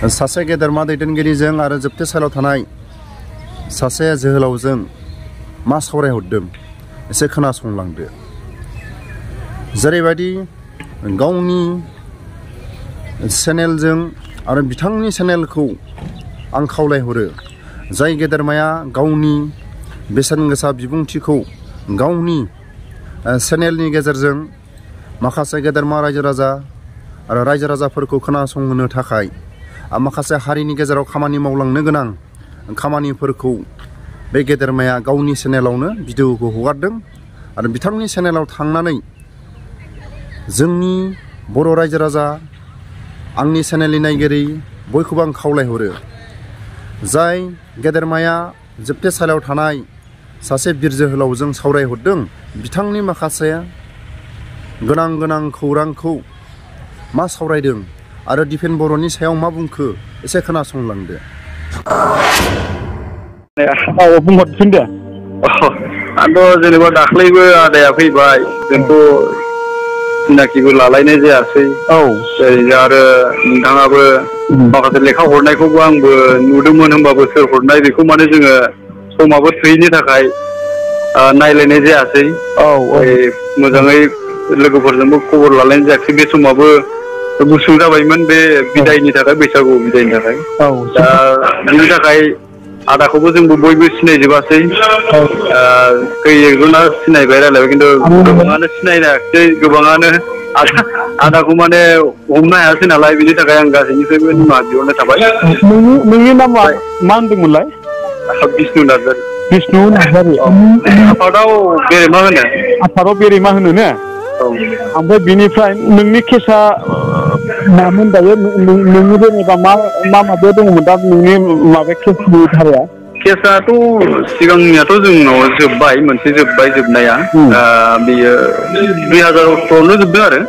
सासे गेदेरमा दैदेनगिरिजों आरो जोबथेसालियाव थानाय सासे जोहोलावजों मा सावरायहरदों एसे खोनासंलांदो। जेरैबायदि गावनि चेनेलजों आरो बिथांनि चेनेलखौ आं खावलायहरो, जाय गेदेरमाया गावनि बेसेन गोसा बिबुंथिखौ गावनि चेनेलनि गेजेरजों माखासे गेदेरमा रायजो राजा आरो रायजो राजाफोरखौ खोनासंहोनो थाखाय माखासे हारिनि गेजेराव खामानि मावलांनो गोनां खामानिफोरखौ बे गेदेरमाया गावनि चेनेलावनो भिडिअखौ हगारदों आरो बिथांनि चेनेलाव थांनानै जोंनि बर' रायजो राजा आंनि चेनेलनि नायगिरि बयखौबो आं खावलायहरो, जाय गेदेरमाया जोबथेसालियाव थानाय सासे बिर जोहोलावजों सावरायहरदों बिथांनि माखासे गोनां खौरांखौ मा सावरायदों आरो दिफेन बर'नि सायाव मा बुंखो एसे खोनासंलांदो। बुंहरफिन दे। आंथ' जेनेबा दाख्लैबो आदाया फैबाय, जोंथ' सिनाखिबो लालायनाय जायासै। ओरैनो आरो नोंथाङाबो माखासे लेखा हरनायखौबो आंबो नुदोंमोन, होमबाबो सोर हरनाय बेखौ माने जोङो समाबो थोयैनि थाखाय नायलायनाय जायासै। मोजाङै लोगोफोरजोंबो खबर लालायनाय जायासै। बे समाबो गुसुं जाबायमोन बे बिदायनि थाखाय, बैसागु बिदायनि थाखाय। दा बिनि थाखाय आदाखौबो जोंबो बयबो सिनायजोबासै। खै एकजना सिनायबाय रायलायबाय, खिन्थु गोबाङानो सिनायाखिसै। गोबाङानो आदाखौ माने हमनो हायासै नालाय, बिनि थाखाय आं गासैनिफ्रायबो निमाहा बिहरनाय थाबाय। नोंनि नामा मा होनदोंमोनलाय? बिष्णु नार्जारि। बिष्णु नार्जारि। आफादाव बेरेमा होनो। आफादाव बेरेमा होनो ने? ओमफ्राय बिनिफ्राय नोंनि केसा मामोन दायो? नोंनि जेनेबा मा माबायाव दङमोन दा नोंनि माबा केसनि धाराया? केसाथ' सिगांनियाथ' जोंनाव जोब्बाय, मोनसे जोब्बाय जोबनाया। बेयो 2018आवनो जोबदों आरो।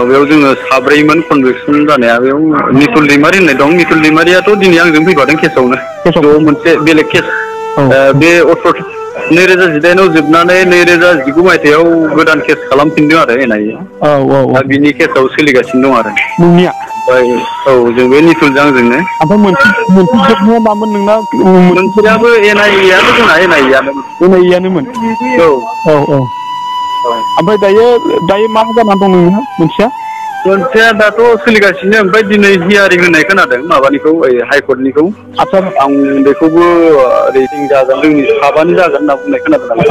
बेयाव जोङो साब्रैमोन कनभिक्सन जानाया। बेयाव निथुल दैमारि होननाय दं। निथुल दैमारियाथ' दिनै आंजों फैफादों केसावनो। ज' मोनसे बेलेग केस। बे 2018आव जोबनानै 2019 मायथाइयाव गोदान केस खालामफिनदों आरो NIA। दा बिनि केसाव सोलिगासिनो दं आरो। नोंनिया? जों बे निथुलजों आंजोंनो। ओमफ्राय मोनसे जोबनाया मामोन नोंना? मोनसेयाबो NIA-आनो जोंना NIA-आनोमोन। ओमफ्राय दायो मा जानानै दं नोंना मोनसेया? मोनसेया दाथ' सोलिगासिनो। ओमफ्राय दिनै हियारिं होननाय खोनादों, माबानिखौ हाइकर्टनिखौ। आं बेखौबो रेटिं जागोन, जोंनि साबानि जागोन होनना बुंनाय खोनादों नालाय।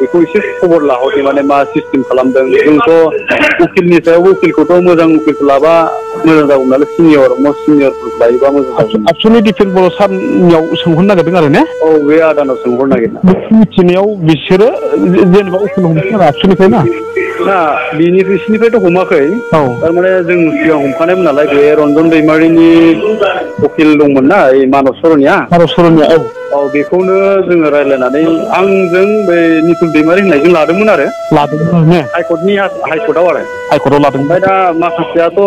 बेखौ एसे खबर लाहरदों, माने मा सिस्टेम खालामदों। जोंथ' उकिलनि सायाव उकिलखौथ' मोजां उकिलखौ लाबा मोजां जागौ नालाय, मस्ट सिनियरफोरखौ लायोबा मोजां जागोन। एक्सुवेलि दिफेन बर' सारनियाव सोंहरनो नागिरदों आरो ने? बे आदानाव सोंहरनो नागिरदों। मिथिनायाव बिसोरो जेनेबा उकिल हमदों आरो एक्सुवेलिफ्राय ना? बिसिनिफ्रायथ' हमाखै। थारमाने जों सिगां हमखानायमोन नालाय, बे रन्जन दैमारिनि उकिल दंमोन ना, मानस सरनिया। बेखौनो जोङो रायज्लायनानै आंजों बे निथुल दैमारि होननायजों लादोंमोन आरो। हाइकर्टआव आरो। ओमफ्राय दा माखासेयाथ'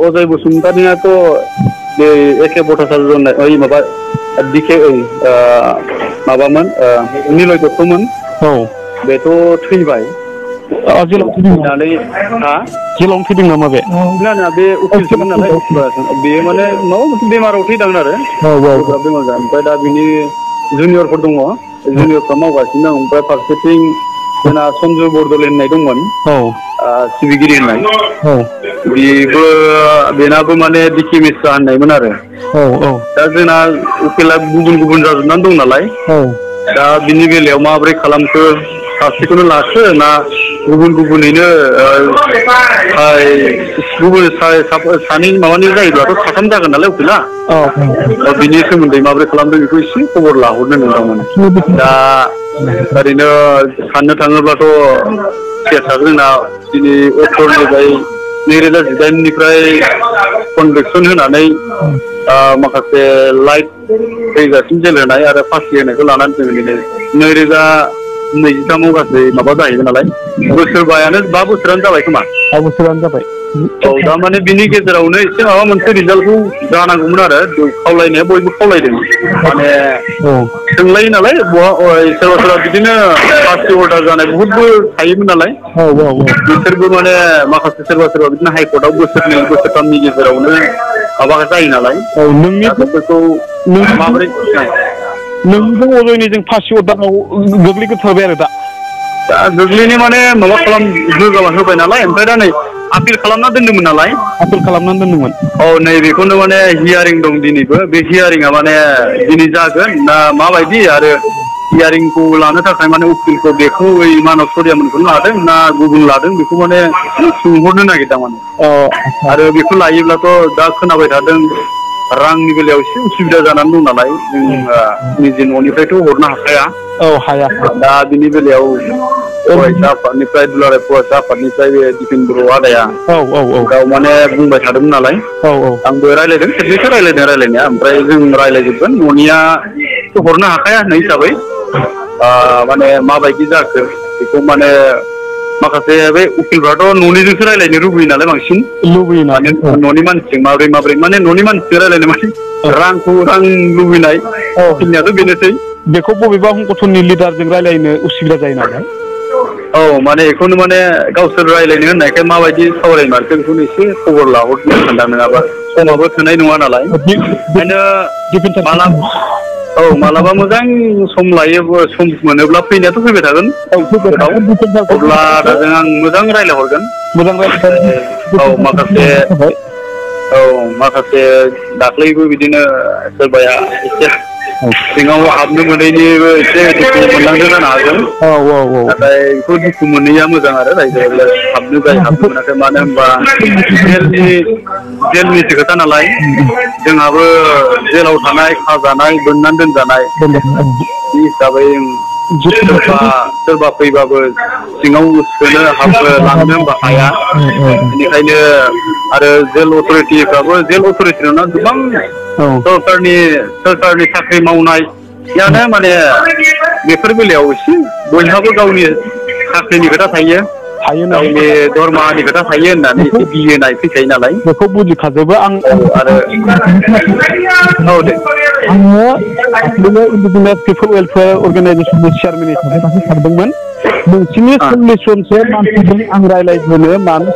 अजय बसुमतारियाथ' बे एके भट्टाचार्य होननाय माबा माबामोन, निलय दत्तमोन। बेथ' थैबाय। जेलावनो थैदों नामा बे? बे उकिलसोमोन नालाय, बेयो माने माबा मोनसे बेमाराव थैदों आरो। ओमफ्राय दा बिनि जुनियरफोर दङ, जुनियरफ्रा मावगासिनो दं। ओमफ्राय फारसेथिं जोंना सन्जय बरदलै होननाय दंमोन, सिबिगिरि होननाय। बेनाबो माने डिके मिश्रा होननायमोन आरो। दा जोंना उकिला गुबुन जाजोबनानै दं नालाय। दा बिनि बेलायाव माबोरै खालामखो, सासेखौनो लाखो ना गुबुनैनो सानै माबानि जायोब्लाथ' साथाम जागोन नालाय उकिला। बिनि सोमोन्दै माबोरै खालामदों बेखौ एसे खबर लाहरनो नोंथांमोन। दा ओरैनो साननो थाङोब्लाथ' केसा जोंना दिनै 2018निफ्राय कनभेक्सन होनानै माखासे लाइफ थैजासिम जेल होनाय आरो फासि होनायखौ लानानै जों दिनै 2023आव गासै माबा जाहैबाय नालाय, 5 बोसोरानो जाबाय खोमा। 5 बोसोरानो जाबाय। औ दा माने बिनि गेजेरावनो एसे माबा मोनसे रिजाल्टखौ जानांगौमोन आरो खावलायनाया बयबो खावलायदों माने सोंलायो नालाय सोरबा सोरबा बिदिनो पार्टि अर्डार जानाय बहुतबो थायोमोन नालाय बिसोरबो माने माखासे सोरबा सोरबा बिदिनो हाइकर्टआव बोसोरनै बोसोरथामनि गेजेरावनो माबा जायो नालाय बेफोरखौ माबोरै नोंजों अजयनिजों फासि अर्डाराव गोग्लैग्रोथारबाय आरो दा गोग्लैनो माने माबा होबाय नालाय ओमफ्राय दा नै आपिल खालामना दोन्दोंमोन नालाय आपिल खालामनानै दोन्दोंमोन औ नै बेखौनो माने हियारिं दं दिनैबो बे हियारिंआ माने दिनै जागोन ना माबायदि आरो हियारिंखौ लानो थाखाय माने उकिलखौ बेखौ ओइ मानब सरियामोनखौनो लादों ना गुबुन लादों बेखौ माने सोंहरनो नागिरदों माने आरो बेखौ लायोब्लाथ' दा खोनाबाय थादों रांनि बेलायाव एसे उसुबिदा जानानै दं नालाय जों निजे न'निफ्रायथ' हरनो हाखाया हाया दा बिनि बेलायाव फरायसा आफादनिफ्राय दुलाराय फरायसा आफादनिफ्राय बे दिपेन बर' आदाया गाव माने बुंबाय थादोंमोन नालाय आंबो रायज्लायदों खेबनैसो रायज्लायनाया ओमफ्राय जों रायज्लायजोबगोन न'निया हरनो हाखाया होननाय हिसाबै माने माबायदि जाखो बेखौ माने माखासे बे उकिलफ्राथ' न'निजोंसो रायज्लायनो लुबैयो नालाय बांसिन माने न'नि मानसिजों माब्रै माने न'नि मानसिजों रायज्लायनो माने रां लुबैनाय उकिलनियाथ' बेनोसै बेखौ बबेबा संगठननि लिडारजों रायज्लायनो उसुबिदा जायो नालाय औ माने बेखौनो माने गावसोर रायज्लायनो होननायखाय माबायदि सावरायमारखो बेखौनो एसे खबर लाहरनो सानदां नङाबा समाबो थोनाय नङा नालाय ओंखायनो मालाबा मोजां सम मोनोब्ला फैनायाथ' फैबाय थागोन अब्ला दाजों आं मोजां रायज्लायहरगोन माखासे दाख्लैबो बिदिनो सोरबाया एसे सिङाव हाबनो मोनैनिबो एसे दुखु मोननांदों जानो हागौ नाथाय बेखौ दुखु मोनैया मोजां आरो रायजो हाबनो मोनाखै मानो होनबा जेलनिसो खोथा नालाय जोंहाबो जेलाव थानाय खाजानाय बोननानै दोनजानाय बे हिसाबै सोरबा फैबाबो सिङाव लांनो होनबा हाया बेनिखायनो आरो जेल अथ'रिटिनाव गोबां सरकारनि साख्रि मावनायानो माने बेफोर बेलायाव एसे बयहाबो गावनि साख्रिनि खोथा थायो गावनि दरमाहानि खोथा थायो होननानै एसे गिनाय फैखायो नालाय बेखौ बुजिखाजोबो आरो दे आङो इन्डिजिनियास पिपल वेलफेयार अर्गानाइजेसननि चेयारमेन हिसाबै दाख्लै सानदोंमोन नोंसिनि 40 जनसो मानसिजों आं रायज्लायहोनो मानो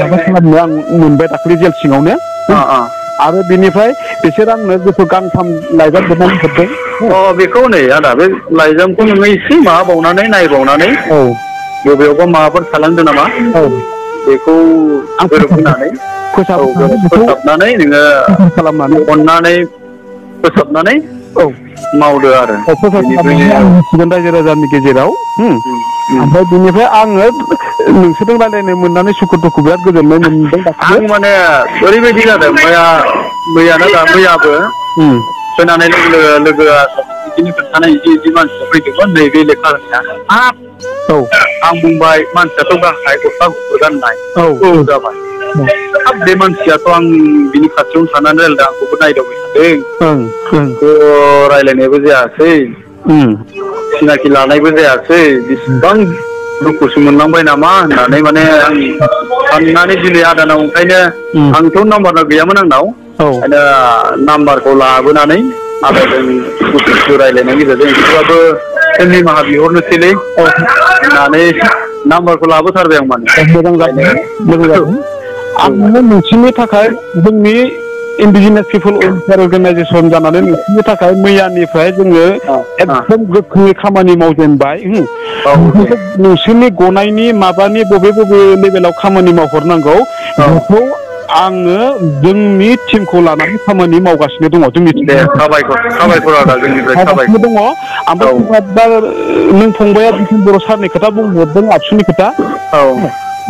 माबा खालामनो आं मोनबाय दाख्लै जेल सिङावनो आरो बेनिफ्राय बिसोर आंनो गोसो गांथाम लाइजाम लिरनानै हरदों बेखौ नै आदा बे लाइजामखौ नोङो एसे माबाबावनानै नायबावनानै बबेयावबा माबाफोर थालांदों नामा बेखौ गोरोबहोनानै फोसाबनानै नोङो खालामनानै अननानै फोसाबनानै मावदो आरो मिथिगोन रायजो राजानि गेजेराव ओमफ्राय बेनिफ्राय आङो नोंसोरजों रायज्लायनो मोननानै सुखु दुखु बिराद गोजोननाय मोनदों आं माने ओरैबायदि जादों मैयाबो फैनानै लोगोआ बिदिनो खोन्थानाय बिदि मानसिया फैदोंमोन नैबे लेखा होनाया आं बुंबाय मानसियाथ' गाहाय गस्ला गुफुर गाननाय जाबाय बे मानसियाथ' आं बिनि खाथियावनो थानानै रायज्लायदों आंखौबो नायदावबाय थादों रायज्लायनायबो जायासै सिनाखि लानायबो जायासै बेसेबां दुखुसो मोनलांबाय नामा होननानै माने आं साननानै दिनै आदानाव ओंखायनो आंथ' नाम्बार गैयामोन आंनाव ओंखायनो नाम्बारखौ लाबोनानै आदाजों गुसु रायज्लायनायनि गेजेरजों एसेबाबो निमाहा बिहरनोसैलै होननानै नाम्बारखौ लाबोथारबाय आं माने मोजां जादों आङो नोंसिनि थाखाय जोंनि इन्डिजिनियास पिपल वेलफेयार अर्गानाइजेसन जानानै नोंसिनि थाखाय मैयानिफ्राय जोङो एकदम गोख्रोङै खामानि मावजेनबाय नोंसोरनि गनायनि माबानि बबे लेभेलाव खामानि मावहरनांगौ बेखौ आङो जोंनि टिमखौ लानानै खामानि मावगासिनो दङ जोंनि साबायखर आदा जोंनिफ्राय साबायखर दङ ओमफ्राय दा नों फंबाया दिपेन बर' सारनि खोथा बुंहरदों आबसुनि खोथा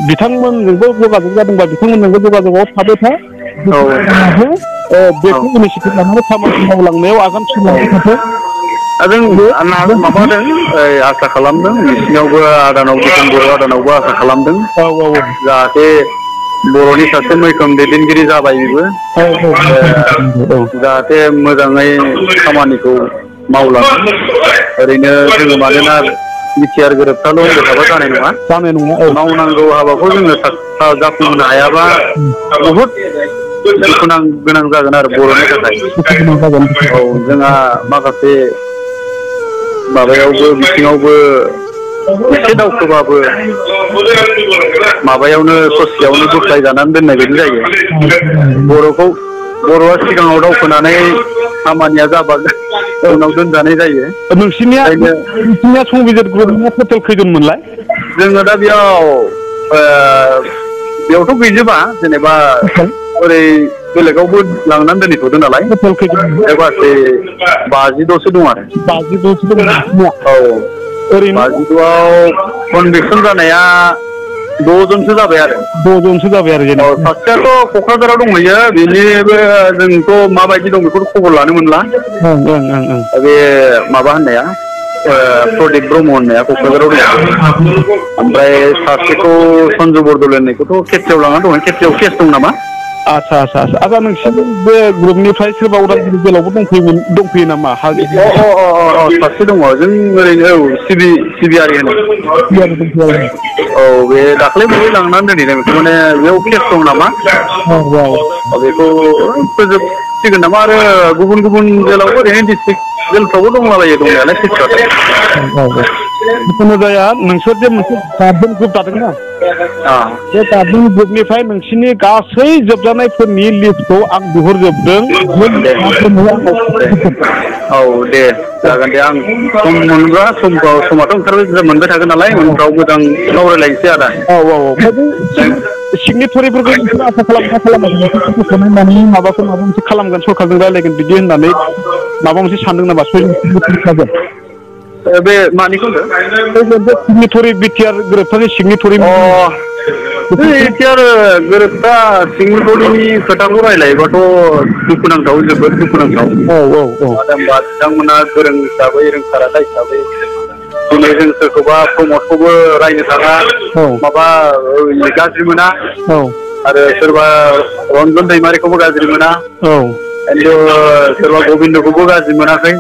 बिथांमोनजोंबो जगाजग जादोंबा बिथांमोनजोंबो जगाजगआव थाबाय था बेखौ इनिसियेटिभ लानानै खामानि मावलांनायाव आगान सुरलांबाय थाथों जों माबादों आसा खालामदों बिसिनावबो आदानाव दिपेन बर' आदानावबो आसा खालामदों जाहाथे बर'नि सासे मैखोम दैदेनगिरि जाबाय बेबो जाहाथे मोजाङै खामानिखौ मावलाङो ओरैनो जोङो मानोना बिटिआर गोरोबथाल' होनबाय थाबा जानाय नङा मावनांगौ हाबाखौ जोङो जाफुंहोनो हायाबा बहुद दुखु गोनां जागोन आरो बर'नि थाखाय औ जोंहा माखासे माबायावबो बिथिङावबो एसे दावखोबाबो माबायावनो ससेयावनो बोख्लायजानानै दोननाय बायदि जायो बर'आ सिगाङाव दावखोनानै खामानिया जाबा उनाव दोनजानाय जायो नोंसिनिया संबिजिर ग्रुपनिया टटेल खैजनमोनलाय जोङो दा बेयावथ' गैजोबा जेनेबा ओरै बेलेगावबो लांनानै दोनहैथ'दों नालाय गासै 52सो दं आरो 52सो दं औ ओरैनो 52आव कनभिक्सन जानाया 6 जनसो जाबाय आरो 6 जनसो जाबाय आरो जेनेबा सासेयाथ' क'क्राझाराव दंहैयो बेनिबो जोंथ' माबायदि दं बेखौथ' खबर लानो मोनला बे माबा होननाया प्रदीप ब्रह्म होननाया क'क्राझाराव दं ओमफ्राय सासेखौ सन्जु बरदलै होननायखौथ' खेबसेयाव लानानै दं खेबसेयाव केस दं नामा आच्छा नोंसिनि बे ग्रुपनिफ्राय सोरबा उदालगुरि जेलावबो दंफैयो नामा सासे दङ जों ओरैनो सिबियारि होनो औ बे दाख्लै बबे लांनानै दोनहैदों बेखौ माने बेयाव केस दं नामा बेखौ फोजोबसिगोन नामा आरो गुबुन जेलावबो ओरैनो डिस्ट्रिक्ट जेलफ्रावबो दंलाबायो दंनायालाय केसफ्रा जिखुनु जाया नोंसोर जे मोनसे गार्जेन ग्रुप दादोंना बे गार्जेन ग्रुपनिफ्राय नोंसिनि गासै जोबजानायफोरनि लिस्टखौ आं बिहरजोबदों औ दे जागोन दे आं सम मोनब्ला समाथ' ओंखारबाय मोनबाय थागोन नालाय उनफ्राव मोजां सावरायलायनोसै आदा औ सिगनेटरिफोरखौ नोंसोर आसा खालामनानै माबाफोर माबा मोनसे खालामगोन सरकारजों रायज्लायगोन बिदि होननानै माबा मोनसे सानदों नामा बे मानिखौ सिगनेटरि बिटिआर गोरोबथानि सिगनेटरि बिटिआर गोरोबथा सिगनेटरिनि खोथाखौ रायलायोबाथ' दुखुनांथाव जोबोद दुखुनांथाव मानो होनबा बिथांमोना गोरों हिसाबै रोंखा राखा हिसाबै दिनै जों सोरखौबा प्रमदखौबो रायनो थाङा माबा गाज्रि मोना आरो सोरबा रन्जन दैमारिखौबो गाज्रि मोना खिन्थु सोरबा गबिन्दखौबो गाज्रि मोनाखै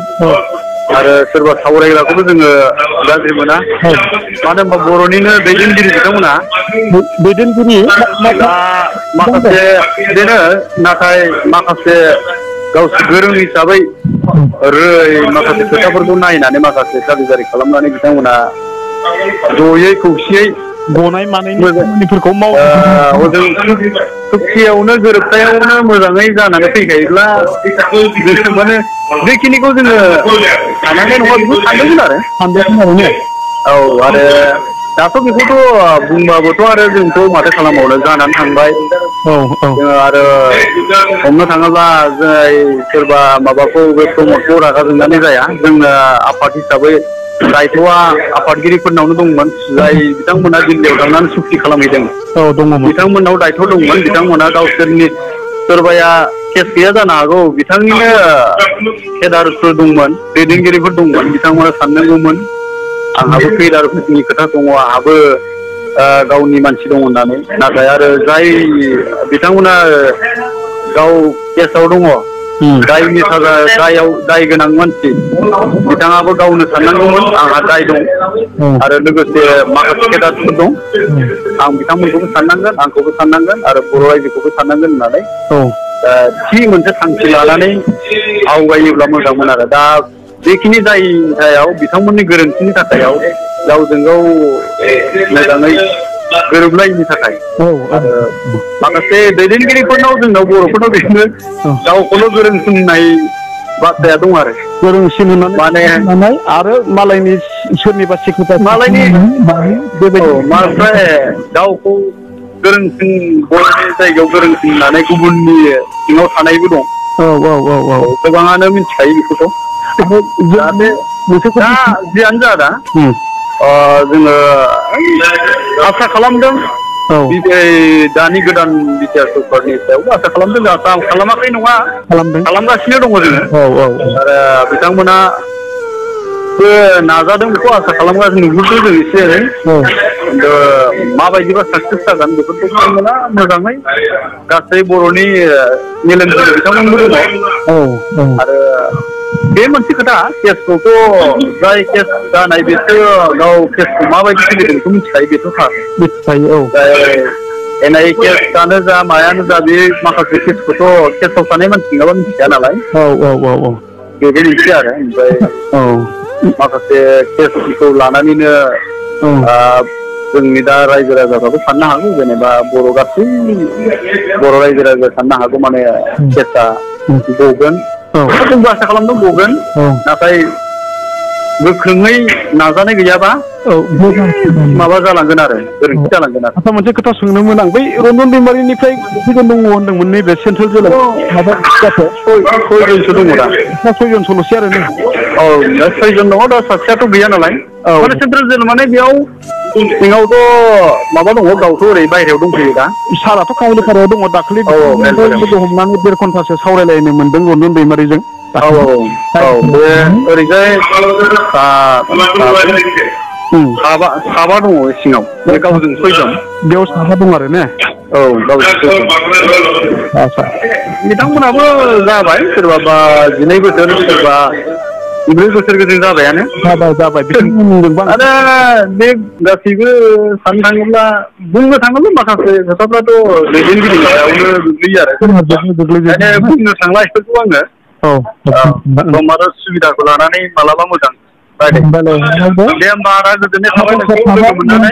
आरो सोरबा सावरायग्राखौबो जोङो गाज्रि मोना मानो होनबा बर'निनो दैदेनगिरि बिथांमोना माखासे बिदिनो नाथाय माखासे गावसोर गोरों हिसाबै माखासे खोथाफोरखौ नायनानै माखासे सारिजारि खालामनानै बिथांमोना जयै खौसेयै गनाय मानायफोरखौ सुखियावनो गोरोबथायावनो मोजाङै जानानै फैखायोब्ला माने बेखिनिखौ जोङो साननाय नङा बेखौ सानदोंमोन आरो औ आरो दाथ' बेखौथ' बुंबाबोथ' आरो जोंथ' माथो खालामबावनो जानानै थांबाय जोङो आरो हमनो थाङोब्ला सोरबा माबाखौ बे प्रमदखौ रागा जोंनानै जाया जोंनो आफाद हिसाबै दायथ'आ आफादगिरिफोरनावनो दंमोन जाय बिथांमोना दिल्लीयाव थांनानै सुक्ति खालामहैदों बिथांमोननाव दायथ' दंमोन बिथांमोना गावसोरनि सोरबाया केस गैया जानो हागौ बिथांनिनो केडारफोर दंमोन दैदेनगिरिफोर दंमोन बिथांमोना साननांगौमोन आंहाबो केडारफोरनि खोथा दङ आंहाबो गावनि मानसि दं होननानै नाथाय आरो जाय बिथांमोना गाव केसाव दङ दायनि दायाव दाय गोनां मानसि बिथाङाबो गावनो साननांगौमोन आंहा दाय दं आरो लोगोसे माखासे केडारफोर दं आं बिथांमोनखौबो साननांगोन आंखौबो साननांगोन आरो बर' रायजोखौबो साननांगोन होननानै थि मोनसे थांखि लानानै आवगायोब्ला मोजांमोन आरो दा बेखिनि जायगायाव बिथांमोननि गोरोन्थिनि थाखायाव गावजों गाव मोजाङै गोरोबलायिनि थाखाय आरो माखासे दैदेनगिरिफोरनाव जोंनाव बर'फोरनाव बिदिनो गावखौल' गोरोंसिन होननाय बाथ्राया दं आरो गोरोंसिन होननानै आरो मालायनि सोरनिबा सेक्रेटारि मालायनि ओमफ्राय गावखौ गोरोंसिन बर'नि जायगायाव गोरोंसिन होननानै गुबुननि सिङाव थानायबो दं गोबाङानो मिथिखायो बेखौथ' दा जियानो जा दा जोङो आसा खालामदों दानि गोदान बिटिआर सरकारनि सायावबो आसा खालामदों आसा खालामाखै नङा खालामगासिनो दङ जोङो आरो बिथांमोना नाजादों बेखौ आसा खालामगासिनो नुहुरदों जों एसे एनै खिन्थु माबायदिबा साक्सेस जागोन बेफोरखौ बिथांमोना मोजाङै गासै बर'नि मेलेमजिबि बिथांमोनबो दङ आरो बे मोनसे खोथा केसखौथ' जाय केस जानाय बेसो गाव केसखौ माबायदि सोलिदों बेखौ मिथिखायो बेथ' थार मिथिखायो एनआइ केसआनो जा मायानो जा बे माखासे केसखौथ' केसाव थानाय मानसि नङाबा मिथिया नालाय बे मोनसे आरो ओमफ्राय माखासे केसखौ लानानैनो जोंनि दा रायजो राजाफ्राबो साननो हागौ जेनेबा गासै बर' रायजो राजा साननो हागौ माने केसआ गगोन जोंबो आसा खालामदों गगोन नाथाय गोख्रोङै नाजानाय गैयाबा माबा जालांगोन आरो गोरोन्थि जालांगोन आरो मोनसे खोथा सोंनोमोन आं बै रन्जन दैमारिनिफ्राय फैगोन दङ होनदोंमोन नैबे सेन्ट्रेल जेलाव माबा सयजनसो दङ दा 6जनसोल'सै आरो दा 6जन दङ दा सासेयाथ' गैया नालाय माने सेन्ट्रेल जेल माने बेयाव सिङावथ' माबा दङ गावथ' ओरै बायहेरायाव दंफैयो दा साराथ' कामाख्यापारायाव दङ दाखालि लोगो हमनानै 1.5 घन्टासो सावरायलायनो मोनदों रन्जन दैमारिजों बे ओरैजाय साबा दङ सिङाव बे गावजों 6जन बेयाव साबा दं आरो ने गावजों 6जन बिथांमोनाबो जाबाय सोरबाबा 12 बोसोर सोरबा 4 बोसोर गोजों जाबायानो जाबाय आरो बे गासैबो साननो थाङोब्ला बुंनो थाङोब्ला माखासे खोथाफ्राथ' दैदेनगिरि सायावनो गोग्लैयो आरो ओंखायनो बुंनो थांला बेफोरखौ आङो सम आरो सुबिदाखौ लानानै मालाबा मोजां रायलाय दे होमबा आदा गोजोननाय थाबाय नोंखौ लोगो मोननानै